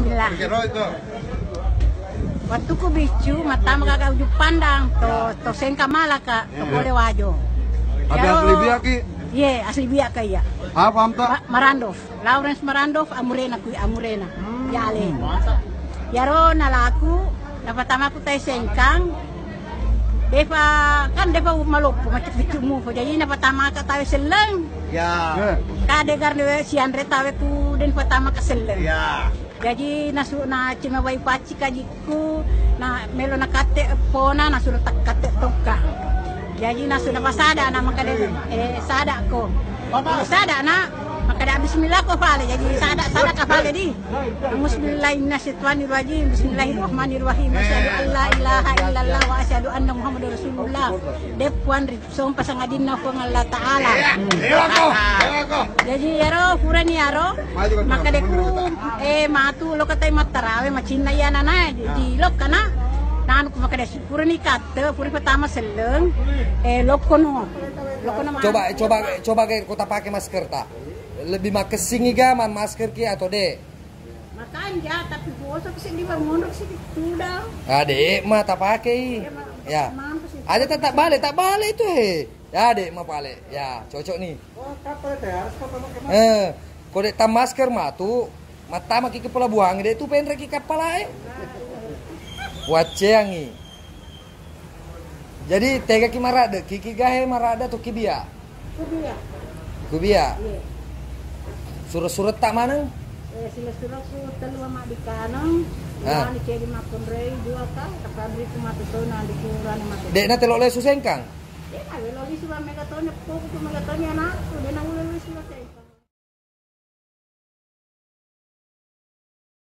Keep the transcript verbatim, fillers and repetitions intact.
Bismillah. Wettuku biccu, mattama kaka Ujung Pandang, to, to Sengkang Malaka, to pole Wajo. Tapi asli Biak ki? Iye, asli Biak ka iya. Apa amta? Ma-, Marandov, Lawrence Marandov, amurena kui, amurena. Jale. Iyaro nalaku, napatamaku tai Sengkang, defa, kan defa maloppo, macam biccu mufo. Jadi napatamaka tawe selleng. Ya. Ka degar sianre tawe ku den patamaka selleng. Ya. Jaji nasu na cima wai pacci kajikku, na melo nakatte eppona, nasuro takkatte tokka. Jaji nasu napasada na makade, eh, sada ko. Sada na makade bismillah ko pale. Jaji sada, sada ka pale di. Bismillahirrahmanirrahim. Bismillahirrahmanirrahim. Asyhadu an la ilaha illallah wa asyhadu anna Muhammadar Rasulullah. De puanri Sompa sangadinna Puang Allah Ta'ala. Iya, iya, ko. Iya, ko. Jaji iyaro purani iyaro makkadeku, eh, matu lokka tai mattarawe macinna iya nana di, di lokka na. Nanu ku makkade purani katte, puri pertama selleng, eh, lokkono. Lokkono ma- Coba, coba, coba ke kota pakai masker ta. Lebih makessing iga man masker ki atau de? Makanja, tapi boso seddi, monro seddi tudang. Ah, de ma tapakei. Ya. Aja tak, tak balik, tak balik itu, he. Ya, de ma pale. Ya, cocok nih. Oh, kapal teh harus kapal pakai masker. Eh, ko de tam masker matu, mattama ki ke pelabuhan de tu penre ki kapal ae. Waceangi. Jadi tega ki maradde, ki ki gahe maradde atau ki bia? Ku bia. Ku bia. Iya. Sure-sure tak maneng? Eh, sila sure ku telu ama di kaneng. Ah. Ni cedi makonrei dua ka, tapi abri ku matu tona di kurang matu. Dek na telo le susengkang? Iya, welo lisu ba megatone, poku tu megatone anakku, de na ulo lisu ba sengkang.